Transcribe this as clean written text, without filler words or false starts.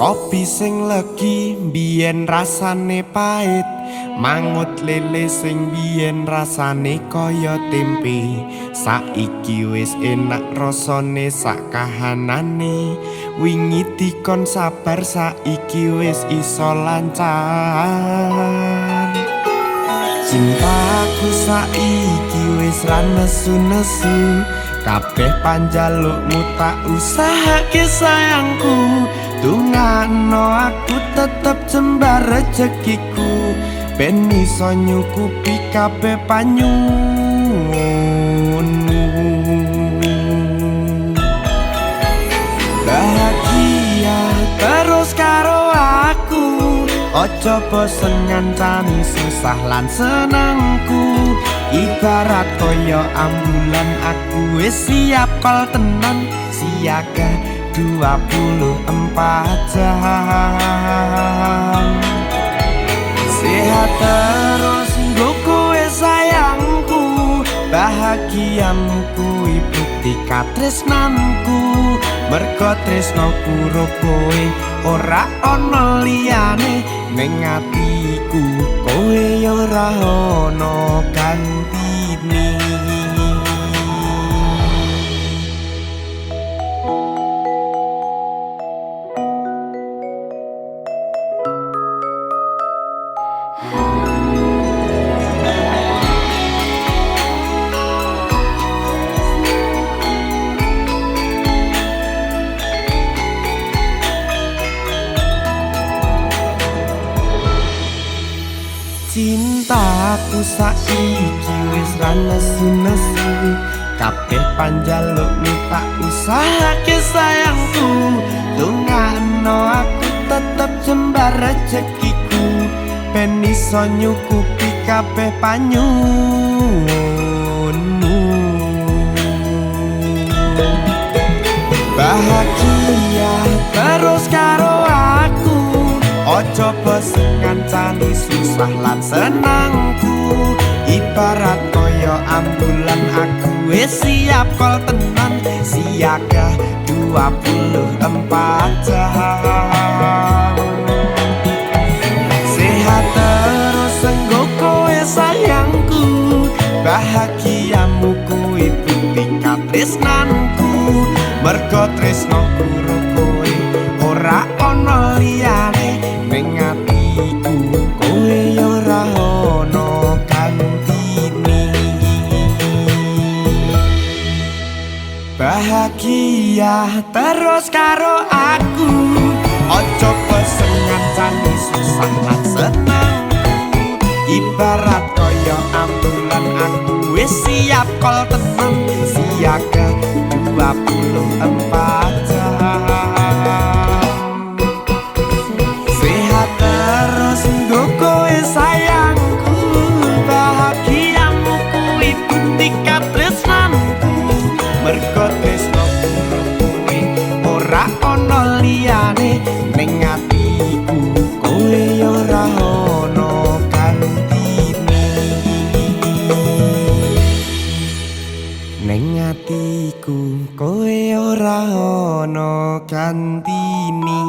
Kopi sing legi biyen rasane pahit, mangut lele sing biyen rasane kaya tempe. Saiki wis enak rasane sak kahanane, wingi dikon sabar saiki wis iso lancar. Cintaku saiki wis ra nesu-nesu, kabeh panjalukmu tak usahake sayangku. Dungano aku tetep jembar rezekiku, ben iso nyukupi kabeh panyuwunmu. Bahagia terus karo aku, ojo bosen ngancani susah lan senengku. Ibarat kaya ambulan aku wis siap kol tenan, siaga 24 jam. Sehat terus nggo kowe sayangku, bahagiamu kuwi bukti katresnanku. Mergo tresnoku ro kowe ora ana liyane, ning atiku kowe ora ana gantine. Cintaku saiki wis ra nesu-nesu, kabeh panjalukmu tak usahake sayangku. Dongakno aku tetep jembar rezekiku, ben iso nyukupi kabeh panyuwunmu. Bahagia terus karo aku, ojo bosen ngancani susah lan senengku. Ibarat kaya ambulan aku wis siap kol tenan, siaga 24 jam. Sehat terus enggo kowe sayangku, bahagiamu kuwi bukti katresnanku. Mergo tresnoku ro kowe ora ana liyane, ning atiku kowe ora ana gantine. Bahagia terus karo aku, ojo bosen ngancani susah lan senengku. Ibarat kaya ambulan aku wis siap kol tenan, siaga 24 jam. Sehat terus nggo kowe sayangku, bahagiamu kuwi bukti katresnanku. Mergo tresnoku kowe ora ana liyane, ning atiku kowe ora ana gantine. Ning atiku kowe ora ana gantine.